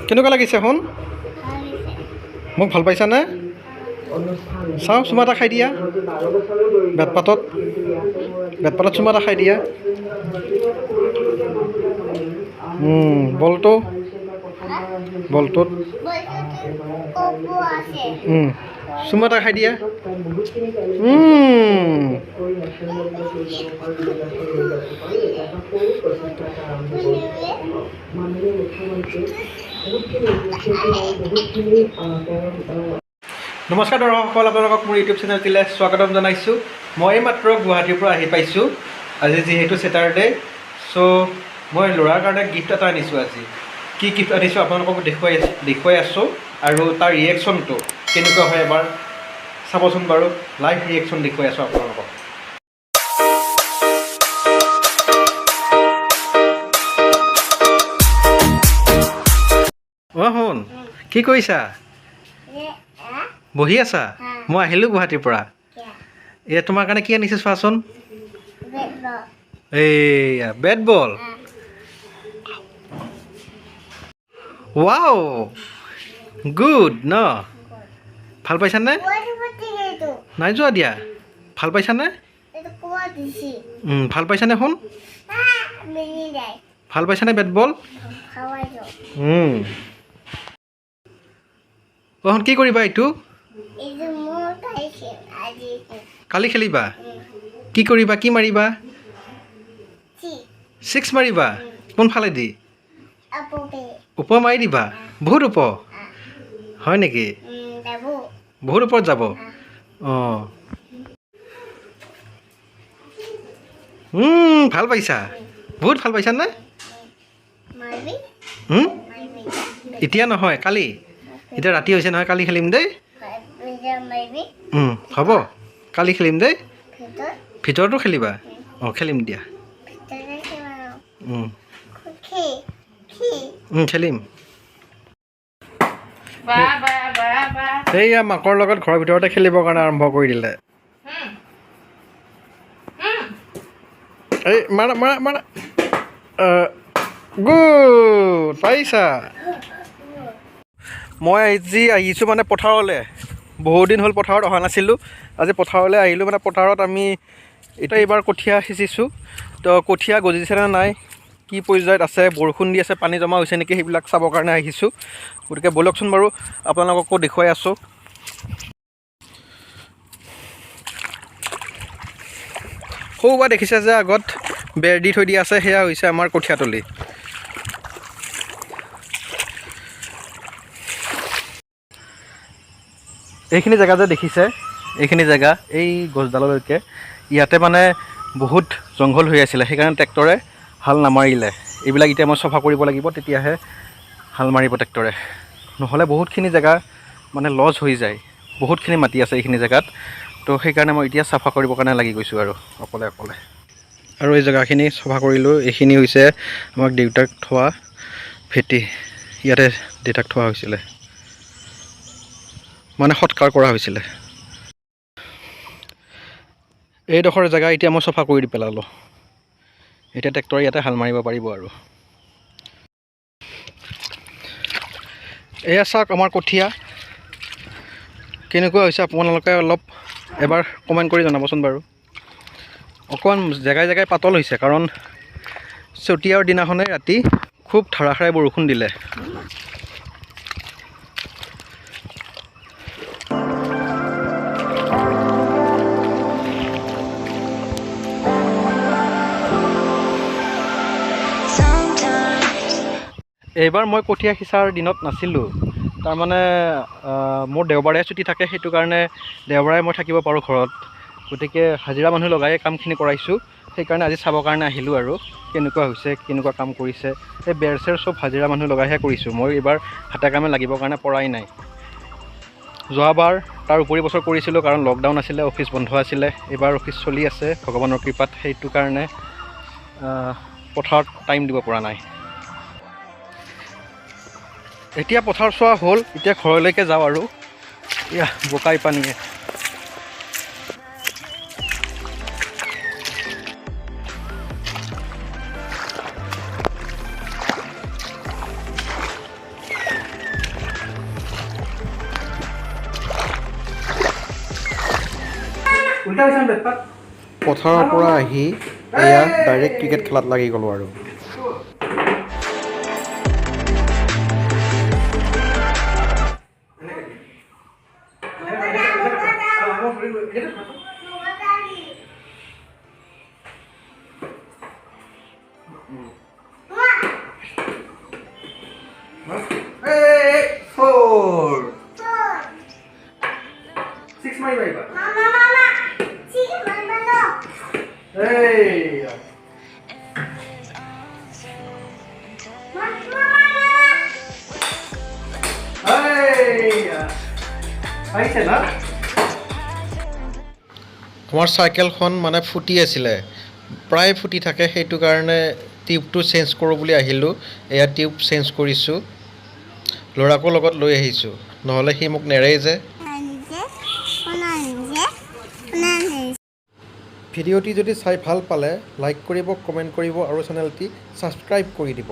কেনেকুৱা লাগিছে সোণ? মোক ভাল পাইছানে? চাওঁ, চুমা এটা খাই দিয়া। বেটপাতত, বেটপাতত চুমা এটা খাই দিয়া। বলটো, বলটোত চুমা এটা খাই দিয়া। নমস্কাৰ দৰ্শকসকল, আপোনালোকক মোৰ ইউটিউব চেনেলটিলৈ স্বাগতম জনাইছোঁ। মই এইমাত্ৰ গুৱাহাটীৰ পৰা আহি পাইছোঁ। আজি যিহেতু ছেটাৰডে, চ' মই ল'ৰাৰ কাৰণে গিফ্ট এটা আনিছোঁ। আজি কি গিফ্ট আনিছোঁ আপোনালোকক দেখুৱাই আছোঁ আৰু তাৰ ৰিয়েকশ্যনটো কেনেকুৱা হয় এবাৰ চাবচোন বাৰু। লাইভ ৰিয়েকশ্যন দেখুৱাই আছোঁ আপোনালোকক। অ' সোণ, কি কৰিছা? বহি আছা? মই আহিলোঁ গুৱাহাটীৰ পৰা। এয়া তোমাৰ কাৰণে কি আনিছোঁ চোৱাচোন। এইয়া বেট বল। ৱাও, গুড ন? ভাল পাইছানে? নাই যোৱা দিয়া। ভাল পাইছানে? ভাল পাইছানে সোণ? ভাল পাইছানে বেট বল? অ' সোণ, কি কৰিবা এইটো? কালি খেলিবা? কি কৰিবা? কি মাৰিবা? ছিক্স মাৰিবা? কোনফালেদি? ওপৰ মাৰি দিবা? বহুত ওপৰ হয় নেকি? বহুত ওপৰত যাব? অঁ, ভাল পাইছা? বহুত ভাল পাইছানে? এতিয়া নহয়, কালি। এতিয়া ৰাতি হৈছে নহয়, কালি খেলিম দেই। হ'ব, কালি খেলিম দেই। ভিতৰতো খেলিবা? অঁ, খেলিম দিয়া। খেলিম। এইয়া মাকৰ লগত ঘৰৰ ভিতৰতে খেলিবৰ কাৰণে আৰম্ভ কৰি দিলে। এই মাৰা মাৰা মাৰা, গুড, পাইছা। মই আজি আহিছোঁ মানে পথাৰলৈ। বহুত দিন হ'ল পথাৰত অহা নাছিলোঁ। আজি পথাৰলৈ আহিলোঁ। মানে পথাৰত আমি এতিয়া এইবাৰ কঠীয়া সিঁচিছোঁ। তো কঠীয়া গজিছেনে নাই, কি পৰ্যায়ত আছে, বৰষুণ দি আছে, পানী জমা হৈছে নেকি, সেইবিলাক চাবৰ কাৰণে আহিছোঁ। গতিকে ব'লকচোন বাৰু, আপোনালোককো দেখুৱাই আছোঁ। সৌবা দেখিছে যে আগত বেৰ দি থৈ দিয়া আছে, সেয়া হৈছে আমাৰ কঠীয়াতলি। এইখিনি জেগা যে দেখিছে, এইখিনি জেগা এই গছডাললৈকে ইয়াতে মানে বহুত জংঘল হৈ আছিলে, সেইকাৰণে ট্ৰেক্টৰে হাল নামাৰিলে। এইবিলাক এতিয়া মই চফা কৰিব লাগিব, তেতিয়াহে হাল মাৰিব ট্ৰেক্টৰে। নহ'লে বহুতখিনি জেগা মানে লছ হৈ যায়। বহুতখিনি মাটি আছে এইখিনি জেগাত। তো সেইকাৰণে মই এতিয়া চাফা কৰিবৰ কাৰণে লাগি গৈছোঁ আৰু অকলে অকলে। আৰু এই জেগাখিনি চফা কৰিলোঁ। এইখিনি হৈছে আমাক দেউতাক থোৱা ভেটি। ইয়াতে দেউতাক থোৱা হৈছিলে, মানে সৎকাৰ কৰা হৈছিলে। এইডোখৰ জেগা এতিয়া মই চফা কৰি দি পেলালোঁ। এতিয়া ট্ৰেক্টৰে ইয়াতে হাল মাৰিব পাৰিব। আৰু এয়া চাওক আমাৰ কঠীয়া কেনেকুৱা হৈছে, আপোনালোকে অলপ এবাৰ কমেণ্ট কৰি জনাবচোন বাৰু। অকণমান জেগাই জেগাই পাতল হৈছে, কাৰণ চতিয়াৰ দিনাখনে ৰাতি খুব ধাৰাসাৰে বৰষুণ দিলে। এইবাৰ মই কঠীয়া সিঁচাৰ দিনত নাছিলোঁ, তাৰমানে মোৰ দেওবাৰে ছুটি থাকে, সেইটো কাৰণে দেওবাৰে মই থাকিব পাৰোঁ ঘৰত। গতিকে হাজিৰা মানুহ লগাই কামখিনি কৰাইছোঁ, সেইকাৰণে আজি চাবৰ কাৰণে আহিলোঁ আৰু কেনেকুৱা হৈছে, কেনেকুৱা কাম কৰিছে। এই বেৰ চেৰ চব হাজিৰা মানুহ লগাইহে কৰিছোঁ মই, এইবাৰ হাতে কামে লাগিবৰ কাৰণে পৰাই নাই। যোৱাবাৰ তাৰ উপৰি বছৰ কৰিছিলোঁ, কাৰণ লকডাউন আছিলে, অফিচ বন্ধ আছিলে। এইবাৰ অফিচ চলি আছে ভগৱানৰ কৃপাত, সেইটো কাৰণে পথাৰত টাইম দিব পৰা নাই। এতিয়া পথাৰ চোৱা হ'ল, এতিয়া ঘৰলৈকে যাওঁ আৰু। ইয়া বোকাই পানীয়ে। পথাৰৰ পৰা আহি এয়া ডাইৰেক্ট ক্ৰিকেট খেলাত লাগি গ'লোঁ আৰু। আমাৰ চাইকেলখন মানে ফুটি আছিলে, প্ৰায় ফুটি থাকে, সেইটো কাৰণে টিউবটো চেঞ্জ কৰোঁ বুলি আহিলোঁ। এয়া টিউব চেঞ্জ কৰিছোঁ, ল'ৰাকো লগত লৈ আহিছোঁ, নহ'লে সি মোক নেৰে যে। ভিডিঅ'টি যদি চাই ভাল পালে লাইক কৰিব, কমেণ্ট কৰিব আৰু চেনেলটি ছাবস্ক্ৰাইব কৰি দিব।